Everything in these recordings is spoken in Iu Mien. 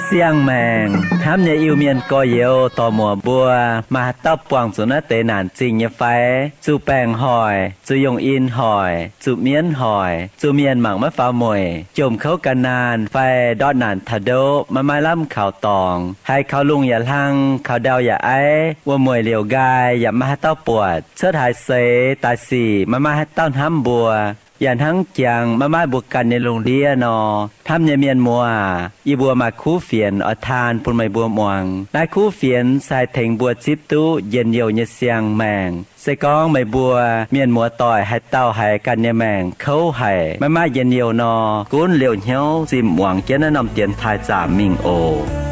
Siang-maengc hnamv nyei Iu-Mienh gorx-youz dorc-muoc mbuo, maaih haaix dauh buangh zuqc naaiv deix naanc zingh nyei fai? Zuqc baengc hoic, zuqc yungh in hoic, zuqc mienv hoic, zuqc mienh mangc maiv faaux mueic, jomc kouv gan naanh fai ndortv naanc taux ndoqv maiv maaih lamh kaux dorngx, haiz kaux lungh yaac hlang, kaux ndau yaac aiv, wuom-mueic liouc nqaai yaac maiv maaih haaix dauh buatc, cuotv haaix seix daaih sic maiv maaih haaix dauh hnamv mbuo, yaac hnangv jangx maiv maaih mbuo ganh nyei lungh ndiev nor. Hnamv nyei mienh muoz, yie mbuo maaih kuv fienx oix taan bun meih mbuo muangx. Naaiv kuv fienx se haih tengx mbuo zipv duqv njien-youh nyei siang-maengc. Se gorngv meih mbuo mienh muoz-doic haaix dauh haiz ganh nyei maengc kouv haic, maiv maaih njien-youh nor, gunv liouh hnyouv zinh muangx jienv naaiv norm dienx taaih zaamc mingh oc.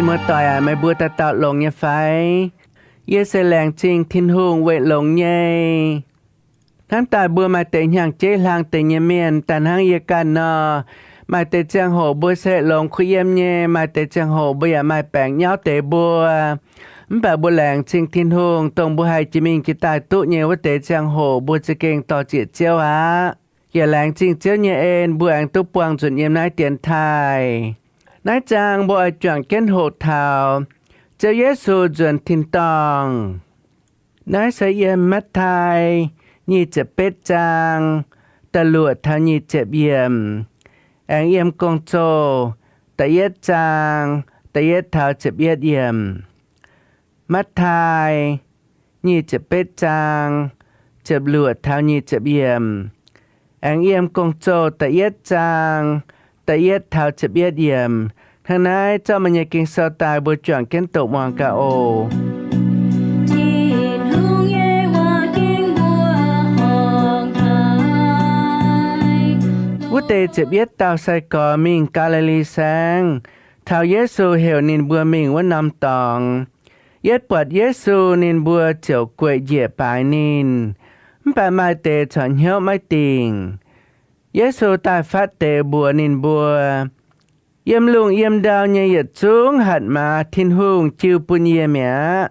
Muoz-doic aac, meih mbuo dauh dauh longx nyei fai? Yie se laengz zingh Tin-Hungh weic longx nyei. Hnangv daaih mbuo maaih deix hnyangx-jeiv hlang deix nyei mienh, daaih hnangv yie ganh nor, maaih deix ziangh hoc mbuo se longx kuh yiem nyei, maaih deix ziangh hoc mbuo yaac maaih baengc nyauv deix mbuo. Mv baac mbuo laengz zingh Tin-Hungh, dongh mbuo haih jiex mingh jiex daaih duqv nyei wuov deix ziangh hoc mbuo za'gengh dorh ziec Ziouv aqv. Yaac laengz zingh Ziouv nyei en, mbuo aengx duqv buangh nzunc yiem naaiv dienx taaih. Naaiv zaang mbuo oix juangc jienv hoqc taux Ziouv Yesu nzuonx tin-dorngh. Naaiv se yiem Matv^taai nyic ziepc betv zaang, da'luoqc taux nyic ziepc yiemc. Aengx yiem Gong-Zoh da'yietv zaang, da'yietv taux ziepc yietv yiemc. Matv^taai nyic ziepc betv zaang, ziepc luoqc taux nyic ziepc yiemc. Aengx yiem Gong-Zoh da'yietv zaang, da'yietv taux ziepc yietv yiemc. Hnangv naaiv zorqv meih nyei Ging-Sou daaih mbuo juangc jienv doqc muangx gaax oc. Tin-Hungh nyei waac ging mbuo horngc haic. Wuov deix ziepc yietv dauh sai-gorx mingh Gaa^li^li Saengv, taux Yesu heuc ninh mbuo mingh wuov norm dorngx. Yietv buatc Yesu, ninh mbuo ziouc gueic njiec baaix ninh. Mv baac maaih deix corc hnyouv maiv dingc. Yesu daaih fatv deix mbuox ninh mbuo, Yiem lungh yiem ndau nyei yietc zungv hatc maaz Tin-Hungh jiu bun yie mi'aqv.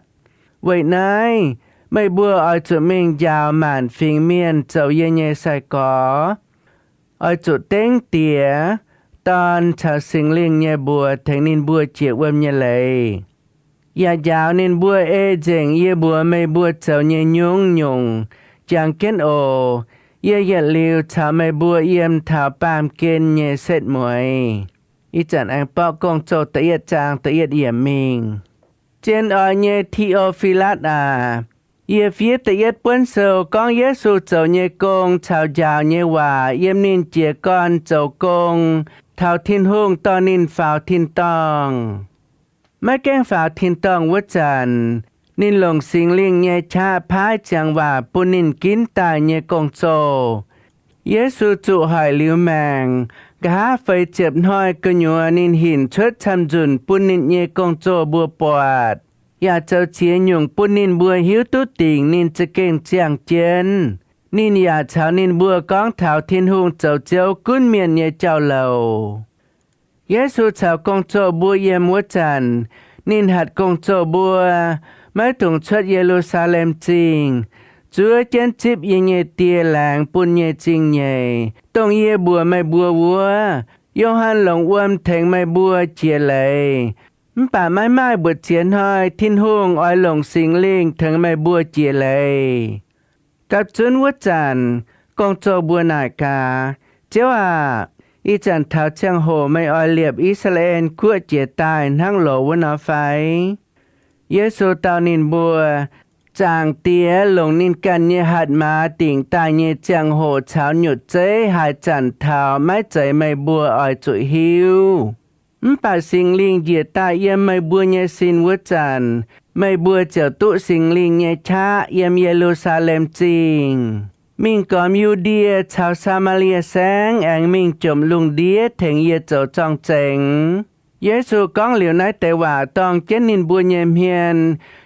Weic naaiv meih mbuo oix zuqc mingh njaaux maanc fingx mienh zoux yie nyei sai-gorx. Oix zuqc dengv Diex, Dorn caux Singx Lingh nyei mbuox tengx ninh mbuo jiex wuom nyei leiz, yaac njaaux ninh mbuo ei nzengc yie mbuox meih mbuo zoux nyei nyungc-nyungc. Jangx jienv oc. Yie yietc liuz caux meih mbuo yiem taux baamh gen nyei setv mueiz. Ih zanc aengx borqv Gong-Zoh da'yietv zaang da'yietv yiemc mingh. Zien oix nyei Ti^o^fi^latv aac, yie fiev da'yietv buonv sou gorngv Yesu zoux nyei gong caux njaaux nyei waac yiem ninh jiez gorn zoux gong taux Tin-Hungh dorh ninh faaux tin-dorngh. Maiv gaengh faaux tin-dorngh wuov zanc, ninh longc Singx Lingh nyei qaqv paaiv ziangx waac bun ninh ginv daaih nyei gong-zoh. Yesu zuqc hoic liuz maengc, nqa'haav feix ziepc hnoi gu'nyuoz ninh hinc cuotv camv-nzunc bun ninh nyei gong-zoh mbuo buatc, yaac zoux ziex nyungc bun ninh mbuo hiuv duqv dingc ninh za'gengh ziangh jienv. Ninh yaac caux ninh mbuo gorngv taux Tin-Hungh zoux Ziouv gunv mienh nyei jauv-louc. Yesu caux gong-zoh mbuo yiem wuov zanc, ninh hatc gong-zoh mbuo maiv dungx cuotv Ye^lu^saa^lem Zingh, zuov jienv zipv yie nyei die laengz bun nyei zingh nyeic, dongh yie mbuox meih mbuo wuov. Yo^han longc wuom tengx meih mbuo jiex leiz, mv baac maiv maaih mbu'ziex hnoi Tin-Hungh oix longc Singx Lingh tengx meih mbuo jiex leiz. Gapv zunv wuov zanc, gong-zoh mbuo naaic gaax, Ziouv aah! Ih zanc taux ziangh hoc meih oix liepc I^saa^laa^en Guoqv jiez daaih hnangv loz wuov nor fai? Yesu dau ninh mbuo, Zaangc Diex longc ninh ganh nyei hatc maaz dingc daaih nyei ziangh hoc caux nyutc zeiv haaix zanc taux maiv zeiz meih mbuo oix zuqc hiuv. Mv baac Singx Lingh njiec daaih yiem meih mbuo nyei sin wuov zanc, meih mbuo ziouc duqv Singx Lingh nyei qaqv yiem Ye^lu^saa^lem Zingh, mingh gormx Yu^ndie caux Saa^maa^lie Saengv, aengx mingh jomc lungh ndiev tengx yie zoux zorng-zengx. Yesu gorngv liuz naaiv deix waac dorng jienv ninh mbuo nyei hmien,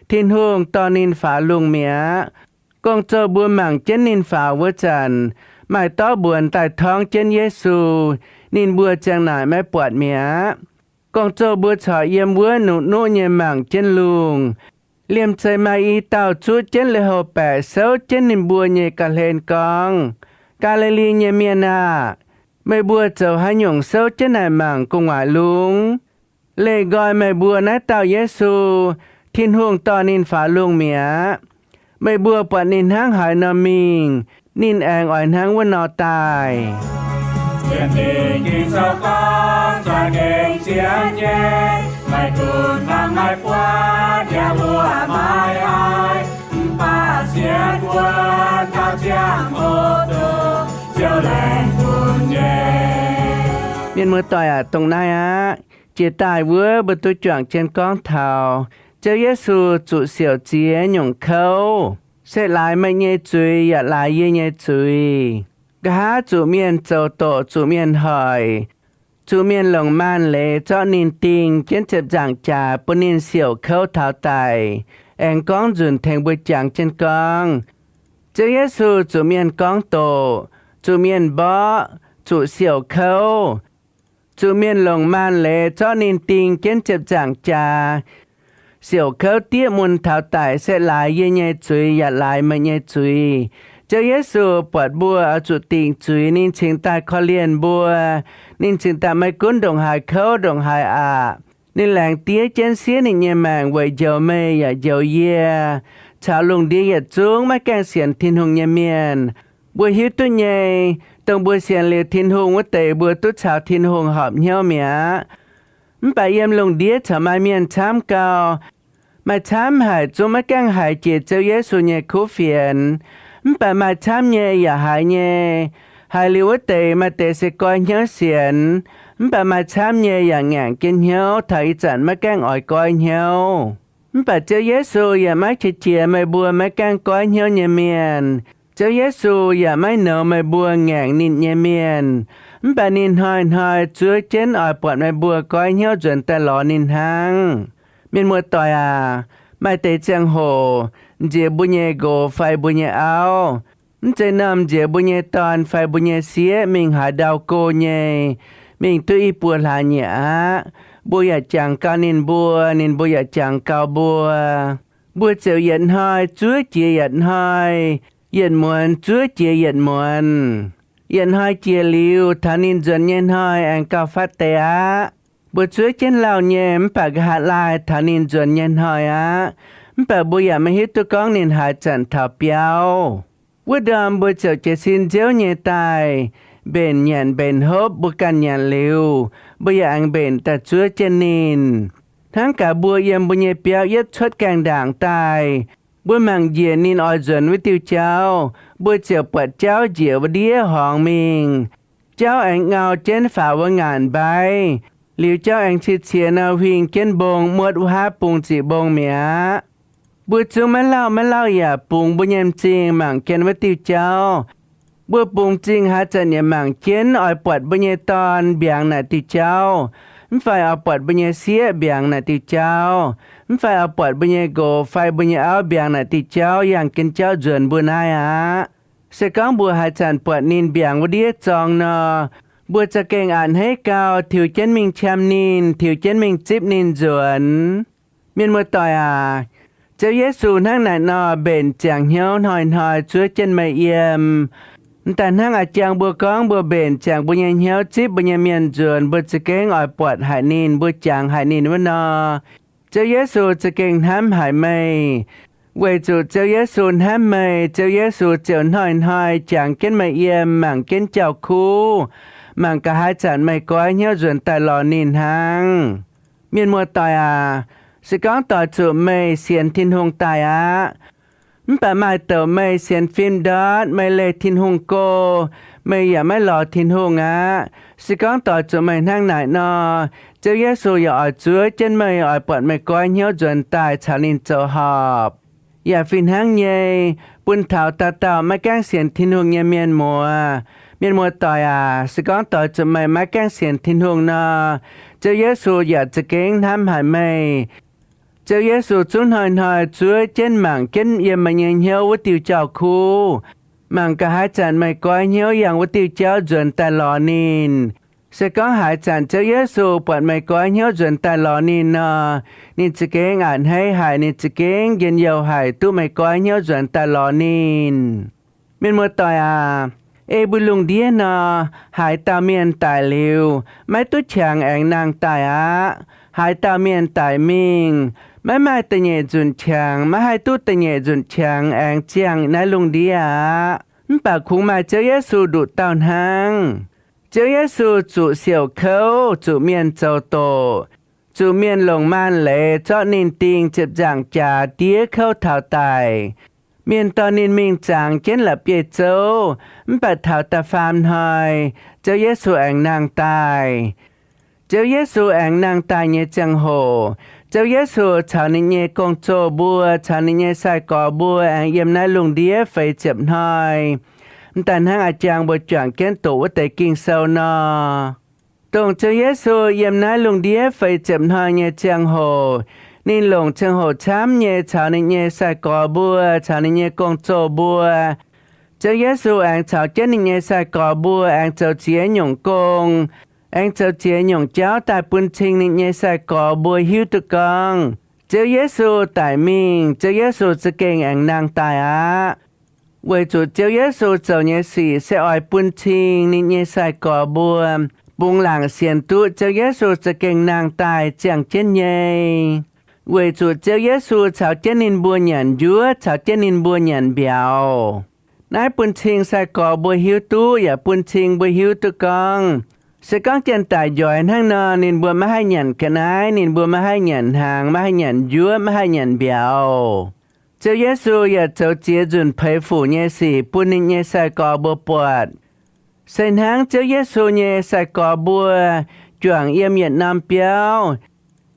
Tin-Hungh dorh ninh faaux lungh mi'aqv. Gong-zoh mbuo mangc jienv ninh faaux wuov zanc, maaih dorv mbuonx daaih torngv jienv Yesu. Ninh mbuo ziang naaic maiv buatc mi'aqv. Gong-zoh mbuo corc yiem wuov nuqv-nuqv nyei mangc jienv lungh. Liemh zeih maaih i dauh zuqv jienv lui-houx-baeqc souv jienv ninh mbuo nyei ga'hlen gorngv, Gaa^li^li nyei mienh aah! Meih mbuo zoux haaix nyungc souv jienv naaic mangc gu'nguaaic lungh? Leih nqoi meih mbuo naaiv dauh Yesu, Tin-Hungh dorh ninh faaux lungh mi'aqv. Meih mbuo buatc ninh hnangv haaix nor mingh, ninh aengx oix hnangv wuov nor daaih. Sienx Ging-Sou gorngv, za'gengh sienx nyei, maiv gunv hnamv maiv buatc, yaac mbuoqc maiv haih, mv baac sienx wuonv taux ziangh hoc dongh Ziouv laengz bun nyei. Mienh muoz-doic aac, dongh naaiv aqv. Jiex daaih wuov mbuo duqv juangc jienv gorngv taux Ziouv Yesu zuqc siouc ziex nyungc kouv, se laaix meih nyei zuiz yaac laaix yie nyei zuiz. Nqa'haav zuqc mienh zoux doqc, zuqc mienh hoic, zuqc mienh longc maanh leiz zorqv ninh dingh jienv ziepc nzaangc jaax bun ninh siouc kouv taux daic. Aengx gorngv nzunc tengx mbuo jangx jienv gorngv, Ziouv Yesu zuqc mienh gorngv doqc, zuqc mienh mborqv, zuqc siouc kouv, zuqc mienh longc maanh leiz zorqv ninh dingh jienv ziepc nzaangc jaax, siouc kouv diev mun taux daic se laaix yie nyei zuiz yaac laaix meih nyei zuiz. Ziouv Yesu buatc mbuo oix zuqc dingc zuiz, ninh cingx daaih korv-lienh mbuo. Ninh cingx daaih maiv gunv ndongc haaix kouv ndongc haaix aqc, ninh laengz diev jienv siev ninh nyei maengc weic njoux meih yaac njoux yie caux lungh ndiev yietc zungv maiv gaengh sienx Tin-Hungh nyei mienh. Mbuo hiuv duqv nyei, dongh mbuo sienx liuz Tin-Hungh wuov deix mbuo duqv caux Tin-Hungh horpc hnyouv mi'aqv. Mv baac yiem lungh ndiev corc maaih mienh camv gau. Maaih camv haic zungv maiv gaengh haiz jiex Ziouv Yesu nyei kuv fienx. Mv baac maaih camv nyei yaac haiz nyei. Haiz liuz wuov deix maaih deix se goiv hnyouv sienx. Mv baac maaih camv nyei yaac ngaengc jienv hnyouv taux ih zanc maiv gaengh oix goiv hnyouv. Mv baac Ziouv Yesu yaac maiv qiex jiez meih mbuo maiv gaengh goiv hnyouv nyei mienh. Ziouv Yesu yaac maiv nouz meih mbuo ngaengc ninh nyei mienh. Mv baac ninh hnoi-hnoi zuov jienv oix buatc meih mbuo goiv hnyouv nzuonx daaih lorz ninh hnangv. Mienh muoz-doic aac, maaih deix ziangh hoc nziex mbuo nyei nqox fai mbuo nyei auv, mv zeiz normh nziex mbuo nyei dorn fai mbuo nyei sieqv mingh haaix ndau go nyei, mingh duqv i buo hlaax nyieqc aqv, mbuo yaac jangx gau ninh mbuo, ninh mbuo yaac jangx gau mbuo. Mbuo ziouc yietc hnoi zuov jiex yietc hnoi, yietc muonz zuov jiex yietc muonz. Yietc hnoi jiex liuz, taux ninh nzuonx nyei hnoi aengx gauh fatv deix aqv. Mbuo zuov jienv lauh nyei mv baac nqa'haav laai taux ninh nzuonx nyei hnoi aqv. Mv baac mbuo yaac maiv hiuv duqv gorngv ninh haaix zanc taux biauv. Wuov ndorm mbuo ziouc jiez sin nziouv nyei daaih mbenc nyanc mbenc hopv. Mbuo ganh nyanc liuz, mbuo yaac aengx mbenc daaih zuov jienv ninh. Hnangv gaax mbuo yiem mbuo nyei biauv yietv cuotv gaengh ndaangc daaih, mbuo mangc njiec ninh oix nzuonx wuov diuh jauv, mbuo ziouc buatc jauv njiec wuov ndiev horngz mingh. Jauv aengx ngau jienv faaux wuov ngaanc mbaiv. Liuz jauv aengx cie cie nor huingx jienv mbong muotv wuov haav bung ziqc mbong mi'aqv. Mbuo zungv maiv lauh maiv lauh yaac bungx mbuo nyei m'zing mangc jienv wuov diuh jauv. Mbuo bungx m'zing haaix zanc yaac mangc jienv oix buatc mbuo nyei dorn mbiaangx naaic diuh jauv, mv fai oix buatc mbuo nyei sieqv mbiaangx naaic diuh jauv, mv fai oix buatc mbuo nyei nqox fai mbuo nyei auv mbiaangx naaic diuh jauv yangh jienv jauv nzuonx mbuo naaiv aqv. Se gorngv mbuo haaix zanc buatc ninh mbiaangx wuov ndiev zorng nor, mbuo za'gengh a'hneiv gau tiux jienv mingh qam ninh, tiux jienv mingh zipv ninh nzuonx. Mienh muoz-doic aac, Ziouv Yesu hnangv naaic nor mbenc ziangx hnyouv hnoi-hnoi zuov jienv meih yiem. M'daaih hnangv a'jang mbuo gorngv mbuo mbenc ziangx mbuo nyei hnyouv zipv mbuo nyei mienh nzuonx, mbuo za'gengh oix buatc haic ninh, mbuo jangx haic ninh wuov nor, Ziouv Yesu za'gengh hnamv haic meih. Weic zuqc Ziouv Yesu hnamv meih, Ziouv Yesu ziouc hnoi-hnoi jangx jienv meih yiem, mangc jienv jauv-kuv, mangc gaax haaix zanc meih goiv hnyouv nzuonx daaih lorz ninh hnangv. Mienh muoz-doic aac, se gorngv doix zuqc meih sienx Tin-Hungh daaih aqv, mv baac maaih douc meih sienx fim ndortv, meih leih Tin-Hungh go, meih yaac maiv lorz Tin-Hungh aqv. Se gorngv doix zuqc meih hnangv naaic nor, Ziouv Yesu yaac oix zuov jienv meih, oix buatc meih goiv hnyouv nzuonx daaih caux ninh zoux horpc. Yaac fih hnangv nyei, bun taux dauh dauh maiv gaengh sienx Tin-Hungh nyei mienh muoz, mienh muoz-doic aac, se gorngv doix zuqc meih maiv gaengh sienx Tin-Hungh nor, Ziouv Yesu yaac za'gengh hnamv haic meih. Ziouv Yesu zungv hnoi-hnoi zuov jienv mangc jienv yiem meih nyei hnyouv wuov diuh jauv-kuv. Mangc gaax haaix zanc meih goiv hnyouv yangh wuov diuh jauv nzuonx daaih lorz ninh. Se gorngv haaix zanc Ziouv Yesu buatc meih goiv hnyouv nzuonx daaih lorz ninh nor, ninh za'gengh a'hneiv haic, ninh za'gengh njien-youh haic duqv meih goiv hnyouv nzuonx daaih lorz ninh. Mienh muoz-doic aac, ei mbuo lungh ndiev nor, haaix dauh mienh daic liuz, maiv duqv qangx aengx nangh daaih aqv. Haaix dauh mienh daic mingh, maiv maaih da'nyeic nzunc qangx, maiv haih duqv da'nyeic nzunc qangx aengx ziangh naaiv lungh ndiev aqv. Mv baac kungx maaih Ziouv Yesu nduqc dauh hnangv. Ziouv Yesu zuqc siouc kouv, zuqc mienh zoux doqc, zuqc mienh longc maanh leiz zorqv ninh dingh ziepc nzaangc jaax diev kouv taux daic. Mienh dorh ninh mingh zangx jienv la'bieiv-zouv, mv baac taux da'faam hnoi, Ziouv Yesu aengx nangh daaih. Ziouv Yesu aengx nangh daaih nyei ziangh hoc, Ziouv Yesu caux ninh nyei gong-zoh mbuo, caux ninh nyei sai-gorx mbuo aengx yiem naaiv lungh ndiev feix ziepc hnoi. M'daaih hnangv a'jang mbuo juangc jienv doqc wuov deix Ging-Sou nor, Dongh Ziouv Yesu yiem naaiv lungh ndiev feix ziepc hnoi nyei ziangh hoc, ninh longc ziangh hoc camv nyei caux ninh nyei sai-gorx mbuo, caux ninh nyei gong-zoh mbuo. Ziouv Yesu aengx caux jienv ninh nyei sai-gorx mbuo aengx zoux ziex nyungc gong, aengx zoux ziex nyungc jauv daaih bun cing ninh nyei sai-gorx mbuo hiuv duqv gorngv Ziouv Yesu daic mingh, Ziouv Yesu za'gengh aengx nangh daaih aqv. Weic zuqc Ziouv Yesu zoux nyei sic se oix bun cing ninh nyei sai-gorx mbuo bungx laangc sienx duqv Ziouv Yesu za'gengh nangh daaih ziangh jienv nyei. Weic zuqc Ziouv Yesu caux jienv ninh mbuo nyanc njuov, caux jienv ninh mbuo nyanc mbiauz. Naaiv bun cing sai-gorx mbuo hiuv duqv, yaac bun cing mbuo hiuv duqv gorngv, se gorngv janx-daic njoix hnangv nor, ninh mbuo maiv haih nyanc ga'naaiv, ninh mbuo maiv haih nyanc hnaangx, maiv haih nyanc njuov, maiv haih nyanc mbiauz. Ziouv Yesu yaac zoux ziex nzunc peix fuc nyei sic bun ninh nyei sai-gorx mbuo buatc. Se hnangv Ziouv Yesu nyei sai-gorx mbuo juangc yiem yietc norm biauv.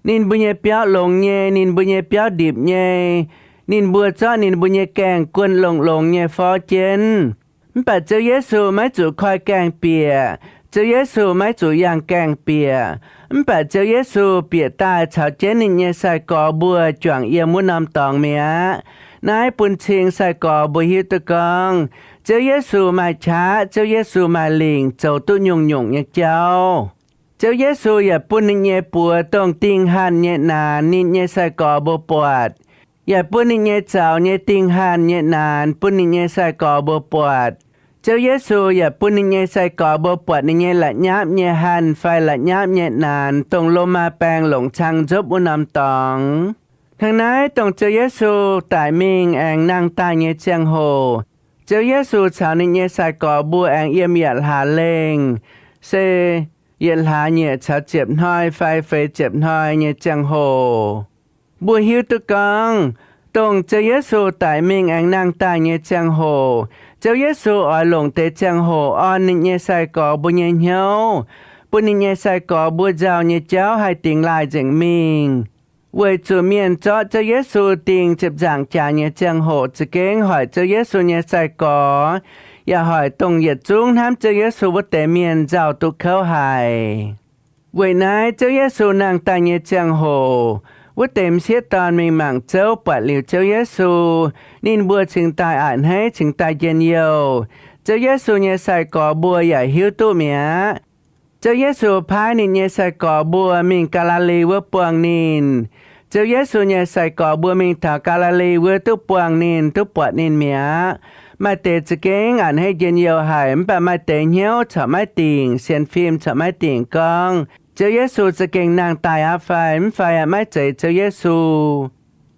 Ninh mbuo nyei biauv longx nyei, ninh mbuo nyei biauv ndipc nyei. Ninh mbuo zorqv ninh mbuo nyei gaengh guon longx-longx nyei forv jienv. Mv baac Ziouv Yesu maiv zuqc koi gaengh bieqc. Ziouv Yesu maiv zuqc yangh gaengh bieqc. Mv baac Ziouv Yesu bieqc daaih caux jienv ninh nyei sai-gorx mbuo juangc yiem wuov norm dorngx mi'aqv. Naaiv bun cing sai-gorx mbuo hiuv duqv gorngv Ziouv Yesu maaih qaqv, Ziouv Yesu maaih lingc, zoux duqv nyungc-nyungc nyei jauv. Ziouv Yesu yaac bun ninh nyei buoz dongh dingh hanh nyei naanx ninh nyei sai-gorx mbuo buatc, yaac bun ninh nyei zaux nyei dingh hanh nyei naanx bun ninh nyei sai-gorx mbuo buatc. Ziouv Yesu yaac bun ninh nyei sai-gorx mbuo buatc ninh nyei la'nyapv nyei hanh fai la'nyapv nyei naanx, dongh Lomaa baeng longc cang nzopv wuov norm dorngx. Hnangv naaiv, dongh Ziouv Yesu daic mingh aengx nangh daaih nyei ziangh hoc, Ziouv Yesu caux ninh nyei sai-gorx mbuo aengx yiem yietc hlaax lengh, se yietc hlaax nyeic caux ziepc hnoi fai feix ziepc hnoi nyei ziangh hoc. Mbuo hiuv duqv gorngv, dongh Ziouv Yesu daic mingh aengx nangh daaih nyei ziangh hoc, Ziouv Yesu oix longc deix ziangh hoc orn ninh nyei sai-gorx mbuo nyei hnyouv, bun ninh nyei sai-gorx mbuo nzauh nyei jauv haih dingx laaih nzengc mingh. Weic zuqc mienh zorqv Ziouv Yesu dingh ziepc nzaangc jaax nyei ziangh hoc za'gengh hoic Ziouv Yesu nyei sai-gorx, yaac hoic dongh yietc zungv hnamv Ziouv Yesu wuov deix mienh nzauh duqv kouv haic. Weic naaiv Ziouv Yesu nangh daaih nyei ziangh hoc, wuov deix m'sieqv dorn mingh mangc zouv buatc liuz Ziouv Yesu, ninh mbuo cingx daaih a'hneiv cingx daaih njien-youh. Ziouv Yesu nyei sai-gorx mbuo yaac hiuv duqv mi'aqv. Ziouv Yesu paaiv ninh nyei sai-gorx mbuo mingh Gaa^li^li wuov buangh ninh. Ziouv Yesu nyei sai-gorx mbuo mingh taux Gaa^li^li wuov duqv buangh ninh, duqv buatc ninh mi'aqv. Maaih deix za'gengh a'hneiv njien-youh haic, mv baac maaih deix hnyouv corc maiv dingc, sienx fim corc maiv dingc gorngv, Ziouv Yesu za'gengh nangh daaih aqv fai mv fai aqv, maiv zeiz Ziouv Yesu.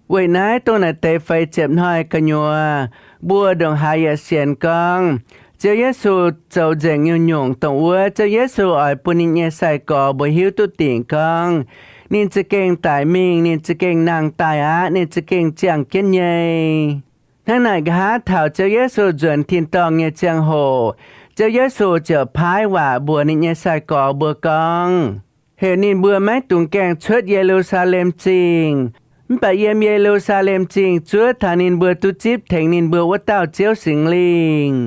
Weic naaiv dongh naaic deix feix ziepc hnoi gu'nyuoz, mbuo ndongc haaix yaac sienx gorngv Ziouv Yesu zoux nzengc nyungc-nyungc dongh wuov Ziouv Yesu oix bun ninh nyei sai-gorx mbuo hiuv duqv dingc gorngv, ninh za'gengh daic mingh, ninh za'gengh nangh daaih aqv, ninh za'gengh ziangh jienv nyei. Hnangv naaic nqa'haav taux Ziouv Yesu nzuonx tin-dorngh nyei ziangh hoc, Ziouv Yesu ziouc paaiv waac mbuox ninh nyei sai-gorx mbuo gorngv, heuc ninh mbuo maiv dungx gaengh cuotv Ye^lu^saa^lem Zingh, mv baac yiem Ye^lu^saa^lem Zingh zuov taux ninh mbuo duqv zipv tengx ninh mbuo wuov dauh Ziouv Singx Lingh.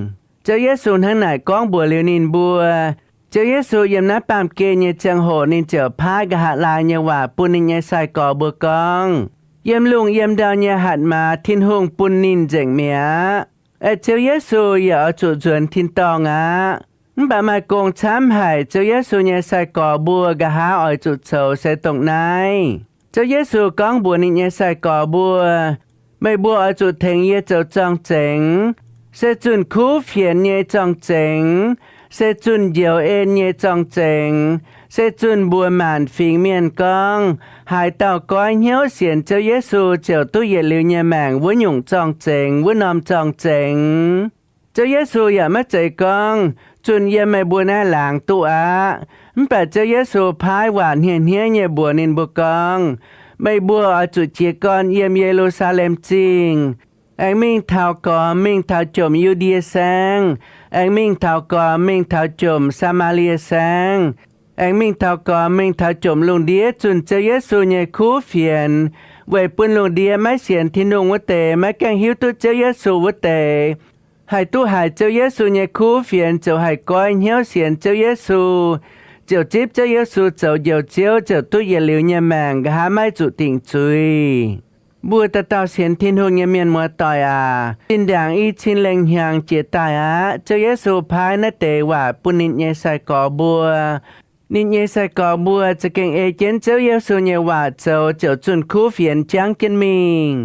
Ziouv Yesu hnangv naaic gorngv mbuox liuz ninh mbuo, Ziouv Yesu yiem naaiv baamh gen nyei ziangh hoc ninh ziouc paaiv nqa'haav laai nyei waac bun ninh nyei sai-gorx mbuo gorngv, yiem lungh yiem ndau nyei hatc maaz Tin-Hungh bun ninh nzengc mi'aqv. Aeqv, Ziouv Yesu yaac oix zuqc nzuonx tin-dorngh aqv. Mv baac maaih gong camv haic, Ziouv Yesu nyei sai-gorx mbuo nqa'haav oix zuqc coux se dongh naaiv. Ziouv Yesu gorngv mbuox ninh nyei sai-gorx mbuo, meih mbuo oix zuqc tengx yie zoux zorng-zengx, se zunh kuv fienx nyei zorng-zengx, se zunh njoux en nyei zorng-zengx, se zunh mbuox maanc fingx mienh gorngv, haaix dauh goiv hnyouv sienx Ziouv Yesu ziouc duqv yietc liuz nyei maengc wuov nyungc zorng-zengx, wuov norm zorng-zengx. Ziouv Yesu yaac maiv zeiz gorngv, zunh yiem meih mbuo naaiv laangz duqv aqv. Mv baac Ziouv Yesu paaiv waac hniev-hniev nyei mbuox ninh mbuo gorngv, meih mbuo oix zuqc jiez gorn yiem Ye^lu^saa^lem Zingh, aengx mingh taux gormx, mingh taux jomc Yu^ndie Saengv, aengx mingh taux gormx, mingh taux jomc Saa^maa^lie Saengv, aengx mingh taux gormx, mingh taux jomc lungh ndiev zunh Ziouv Yesu nyei kuv fienx, weic bun lungh ndiev maiv sienx Tin-Hungh wuov deix, maiv gaengh hiuv duqv Ziouv Yesu wuov deix, haih duqv haiz Ziouv Yesu nyei kuv fienx ziouc haih goiv hnyouv sienx Ziouv Yesu, ziouc zipv Ziouv Yesu zoux Njoux Ziouv, ziouc duqv yietc liuz nyei maengc, nqa'haav maiv zuqc dingc zuiz. Mbuo dauh dauh sienx Tin-Hungh nyei mienh muoz-doic aac, zinh ndaangc i cin lengh hnyangx jiex daaih aqv, Ziouv Yesu paaiv naaiv deix waac bun ninh nyei sai-gorx mbuo. Ninh nyei sai-gorx mbuo za'gengh ei jienv Ziouv Yesu nyei waac zoux, ziouc zunh kuv fienx jangv jienv mingh.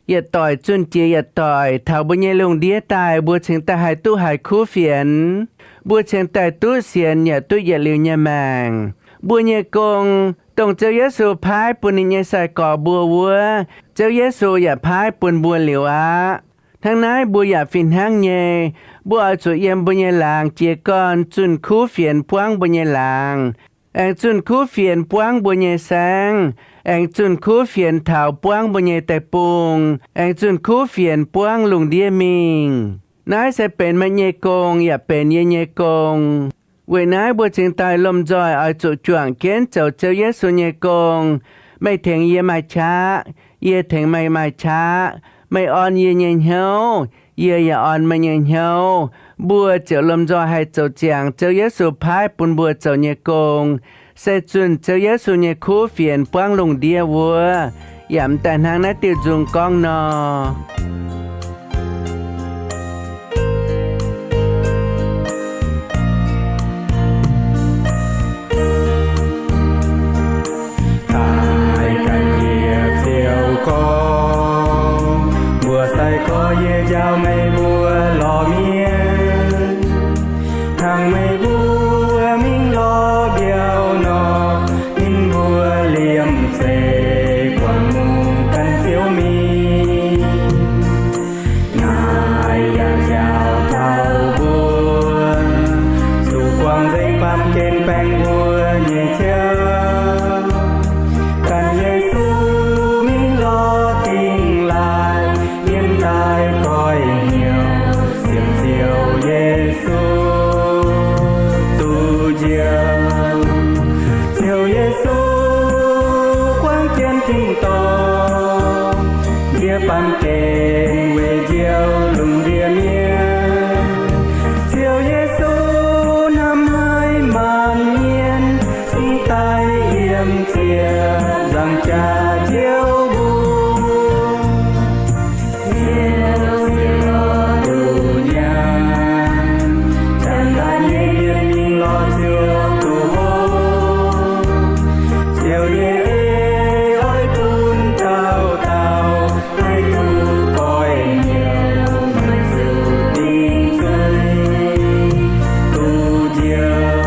Yietc doic zunh jiex yietc doic, taux mbuo nyei lungh ndiev daaih, mbuo cingx daaih haih duqv haiz kuv fienx. Mbuo cingx daaih duqv sienx yaac duqv yietc liuz nyei maengc. Mbuo nyei gong, dongh Ziouv Yesu paaiv bun ninh nyei sai-gorx mbuo wuov, Ziouv Yesu yaac paaiv bun mbuo liuz aqv. Hnangv naaiv mbuo yaac fih hnangv nyei. Mbuo oix zuqc yiem mbuo nyei laangz jiez gorn zunh kuv fienx buangv mbuo nyei laangz, aengx zunh kuv fienx buangv mbuo nyei saengv, aengx zunh kuv fienx taux buangv mbuo nyei deic-bung, aengx zunh kuv fienx buangv lungh ndiev mingh. Naaiv se benx meih nyei gong yaac benx yie nyei gong. Weic naaiv mbuo cingx daaih lomh nzoih oix zuqc juangc jienv zoux Ziouv Yesu nyei gong. Meih tengx yie maaih qaqv, yie tengx meih maaih qaqv. Meih orn yie nyei hnyouv, yie yaac orn meih nyei hnyouv. Mbuo ziouc lomh nzoih haih zoux ziangx Ziouv Yesu paaiv bun mbuo zoux nyei gong, se zunh Ziouv Yesu nyei kuv fienx buangv lungh ndiev wuov. Yaac m'daaih hnangv naaiv diuh nzung gorngv nor. Daaih ganh yie ziouc gorngv, mbuo sai-gorx yie njaaux meih mbuo lorz mienh, hnangv meih mbuo mingh lorz mbiauh nor, ninh mbuo liemh zeih guangc mungh gan Ziouv mingh. Naaiv yaac njaaux taux mbuo zuqc guangc nzengc baamh gen baengh mbuo nyei Ziouv, ganh Yesu mingh lorz dingh laaih, mienh daaih goiv-hnyouv sienx Ziouv Yesu duqv njoux. Ziouv Yesu guangc jienv tin-dorngh, njiec baamh gen weic njoux lungh ndiev mienh. Ziouv Yesu hnamv haic maanc mienh, cingx daaih yiem ziepc nzaangc jaax Ziouv mbuo. Ziouv sienx lorz duqv nyaanh, janx-laanh nyei mienh mingh lorz Ziouv duqv hopv. Ziouv nyei ei oix bun dauh dauh haih duqv goiv-hnyouv, maiv zuqc dingc zuiz, duqv njoux.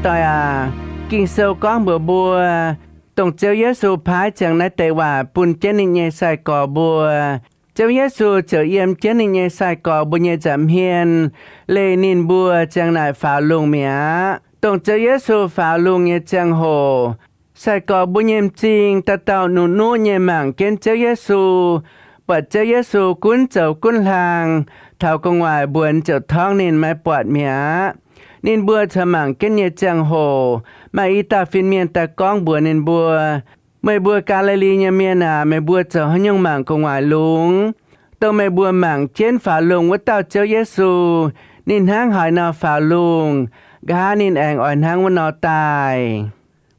Doic aac, Ging-Sou gorngv mbuox mbuo, dongh Ziouv Yesu paaiv ziangx naaiv deix waac bun jienv ninh nyei sai-gorx mbuo, Ziouv Yesu ziouc yiem jienv ninh nyei sai-gorx mbuo nyei nza'hmien, leih ninh mbuo ziang naaic faaux lungh mi'aqv. Dongh Ziouv Yesu faaux lungh nyei ziangh hoc, sai-gorx mbuo nyei m'zing dauh dauh nuqv-nuqv nyei mangc jienv Ziouv Yesu, buatc Ziouv Yesu gunv zoux gunv hlang, taux gu'nguaaic mbuonx ziouc torngv ninh maiv buatc mi'aqv. Ninh mbuo corc mangc jienv nyei ziangh hoc, maaih i dauh fin-mienh daaih gorngv mbuox ninh mbuo, Meih mbuo Gaa^li^li nyei mienh aac, meih mbuo zoux haaix nyungc mangc gu'nguaaic lungh? Dongh meih mbuo mangc jienv faaux lungh wuov dauh Ziouv Yesu, ninh hnangv haaix nor faaux lungh, nqa'haav ninh aengx oix hnangv wuov nor daaih.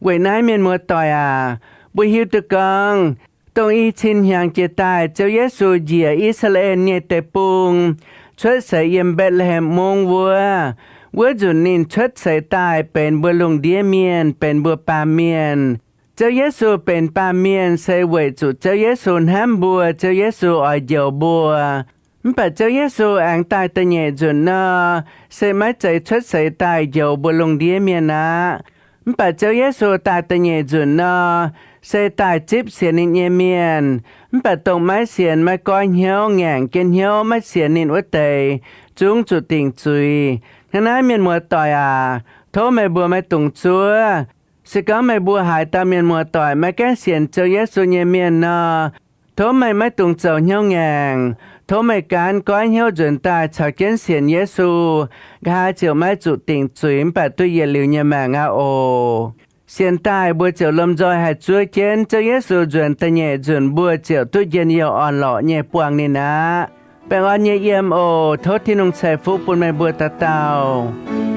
Weic naaiv mienh muoz-doic aac, mbuo hiuv duqv gorngv, dongh i cin hnyangx jiex daaih Ziouv Yesu njiec I^saa^laa^en nyei deic-bung, cuotv seix yiem Mbetc^le^hem Mungv wuov, wuov nzunc ninh cuotv seix daaih benx mbuo lungh ndiev mienh, benx mbuo baamh mienh. Ziouv Yesu benx baamh mienh se weic zuqc Ziouv Yesu hnamv mbuo, Ziouv Yesu oix njoux mbuo. Mv baac Ziouv Yesu aengx daaih da'nyeic nzunc nor, se maiv zeiz cuotv seix daaih njoux mbuo lungh ndiev mienh aqv. Mv baac Ziouv Yesu daaih da'nyeic nzunc nor, se daaih zipv sienx ninh nyei mienh. Mv baac dongh maiv sienx, maiv goiv hnyouv, ngaengc jienv hnyouv maiv sienx ninh wuov deix, zungv zuqc dingc zuiz. Hnangv naaiv mienh muoz-doic aac, tov meih mbuo maiv dungx zuov. Se gorngv meih mbuo haaix dauh mienh muoz-doic maiv gaengh sienx Ziouv Yesu nyei mienh nor, tov meih maiv dungx zoux hnyouv ngaengc. Tov meih gaanv goiv hnyouv nzuonx daaih caux jienv sienx Yesu, nqa'haav ziouc maiv zuqc dingc zuiz mv baac duqv yietc liuz nyei maengc aqv oc. Sienx daaih mbuo ziouc lomh nzoih haih zuov jienv Ziouv Yesu nzuonx da'nyeic nzunc, mbuo ziouc duqv njien-youh orn-lorqc nyei buangh ninh aqv. Baengh orn nyei yiem oc. Tov Tin-Hungh ceix fuqv bun meih mbuo dauh dauh.